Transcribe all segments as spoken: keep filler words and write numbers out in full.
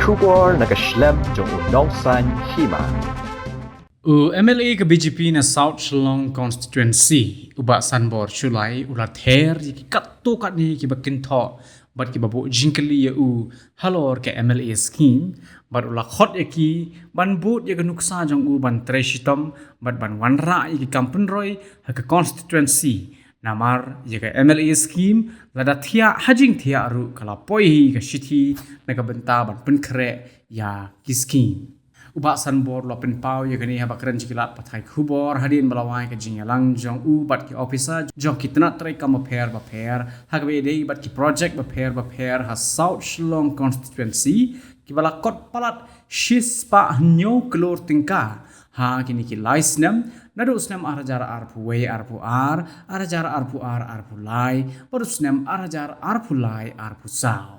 Khubor na ka shlem jong u Nongsaiñ Hima. U M L A ka B J P na South Shillong Constituency, u Bah Sanbor Shullai, u la ther ïa ki katto katne kiba kynthoh bad kiba buh jingkylli ïa u halor ka M L A scheme, bad u la khot ïa ki ban bud ïa ka nuksa jong u ban trei shitom bad ban wanrah ïa ki kam pynroi ha ka constituency. Namar ïa ka M L A scheme, lada thiah ha jingthiah ruh, ka la poi hi ka shithi na ka bynta ban pynkhreh ïa ki scheme. U Bah Sanbor u la pynpaw ïa kane haba kren sha ki lad pathai khubor hadien ba la wai ka jingïalang jong u bad ki officer jong ki tnat treikam bapher bapher ha kaba ïadei bad ki projek bapher bapher ha South Shillong Constituency, kiba la kot palat shispah hynñiew klur tyngka ha kine ki lai snem, naduh u snem ar hajar arphew wei arphew ar, ar hajar arphew ar arphew lai, bad u snem ar hajar arphew lai arphew saw.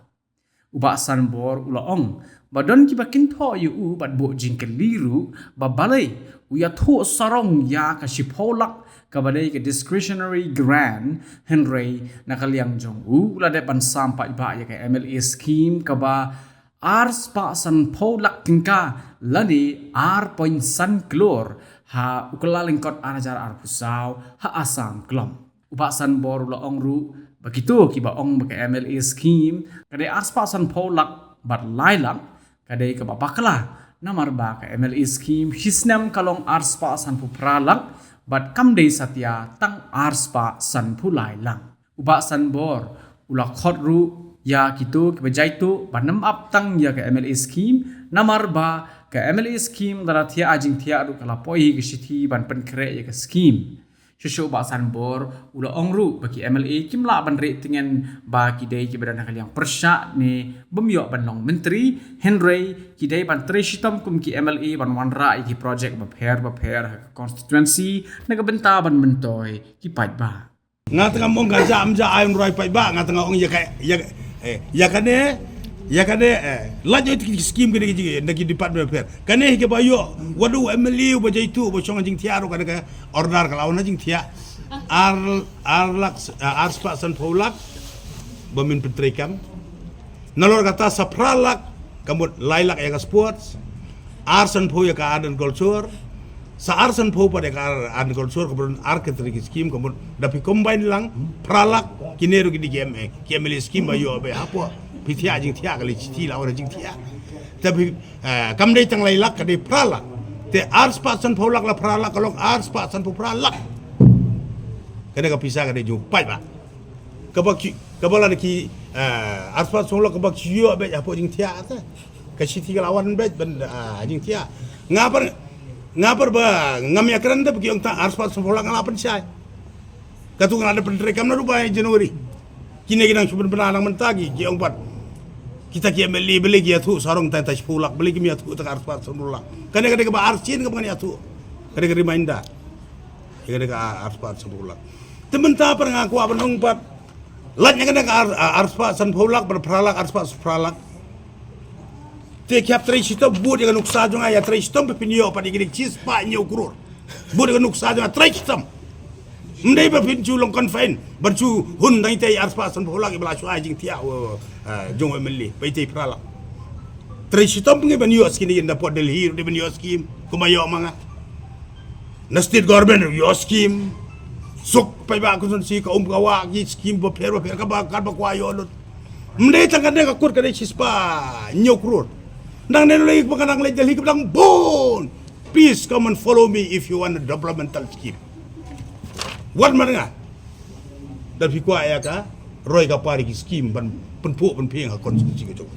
U Bah Sanbor u la ong ba don kiba kynthoh ïa u bad buh jingkylli ruh ba balei u ïathuh sarong ïa ka shiphew lak kaba dei ka discretionary grant, hynrei na ka liang jong u, u la dep ban sam paidbah ïa ka M L A scheme kaba ar spah sanphew lak tyngka lane ar point san klur ha u Kyllalyngkot ar hajar arphew saw ha Assam Club. U Bah Sanbor u la ong ruh ba kito kiba ong ba ka M L A scheme ka dei ar spah sanphew lak bad lai lak, ka dei kaba bakla, namar ba ka M L A scheme shi snem ka long ar spah sanphew phra lak bad kam dei satia tang ar spah sanphew lai lak. U Bah Sanbor u la khot ruh ïa kito kiba jaituh ban ym ap tang ïa ka M L A scheme, namar ba ka M L A scheme lada thiah ha jingthiah ruh ka la poi hi ka shithi ban pynkhreh ïa ka scheme. Shuh shuh u Bah Sanbor u la ong ruh ba ki M L A kim lah ban rieh tngen ba ki dei kiba don ha ka liang pyrshah ne bym ïoh ban long myntri, hynrei ki dei ban trei shitom kum ki M L A ban wanrah ïa ki projek bapher bapher ha ka constituency na ka bynta ban myntoi ki paidbah. Nga tang ngam ong ka jam ja ai rai paidbah, nga tang ong ïa ka, ïa, eh, ïa kane, ïa kane, eh, la joi ki scheme kane ki, na ki department bapher. Kane hi kaba ïoh wat u M L A uba jaituh uba shong ha jingthiah ruh, kane ka order ka la wan ha jingthiah. Ar, ar lak, eh, ar spah sanphew lak ba min pyntreikam. Nalor kata sa phra lak ka mut lai lak ïa ka sports, ar sanphew ïa ka art and culture, sa ar sanphew pat ïa ka art and culture, ka mut ar category ki scheme, ka mut da phi combine lang phra lak, kine ruh ki dei ki M A, ki M L A scheme ba ïoh ba hapoh phi thiah jingthiah, ka lei shithi la wan ha jingthiah. Te phi, eh, kam dei tang lai lak, ka dei phra lak. Te ar spah sanphew lak la phra lak, ka long ar spah sanphew phra lak. Ka dei ka pisa ka dei jong paidbah. Kaba ki, kaba la ki, eh, ar spah sanphew lak kaba ki ïoh beit hapoh jingthiah te. Ka shithi ka la wan beit ban, ah, jingthiah. Nga pat, nga pat ba ngam ïakren te ba ki ong tang ar spah sanphew lak nga la pynshai. Katu nga la da pyntreikam naduh ba January. Kine ki nang shu pynbna nang mynta ki, ki ong pat. Kita ki M L A balei ki ïathuh sarong tang shiphew lak, balei kim ïathuh tang ar spah sanphew lak. Kane ka dei kaba arsien kaba ngan ïathuh. Ka dei ka reminder. Ka dei ka ar spah sanphew lak. Te mynta pat nga kwah ban ong pat. Lait na kane ka ar, ar spah sanphew lak, bad phra lak, ar spah phra lak. Te ki hap trei shitom, bud ïa ka nuksa jong nga, ïa trei shitom ba phin ïoh pat ïa kine ki shispah hynñiew klur. Bud ïa ka nuksa jong nga, trei shitom. Ym dei ba phin shu long confine, ban shu hun tang itei ar spah sanphew lak, ba la shu ai jingthiah, eh, jong u M L A, ba itei phra lak. Trei shitom ngi ban ïoh scheme, ngi da poi Delhi ruh dei ban ïoh scheme, kumba ïoh ma nga. Na state government ïoh scheme. Suk paidbah constituency ka um ka wah ki scheme bapher bapher kaba, kaba kwah ïoh lut. Ym dei tang kane ka kut ka dei shispah hynñiew klur. Nang ne lei ba ka nang leit Delhi ka dang bun. Please come and follow me if you want a developmental scheme. Wat mar nga. Da phi kwah ïa ka roi ka par ki scheme ban pynphuh pynphieng ha constituency ka jong.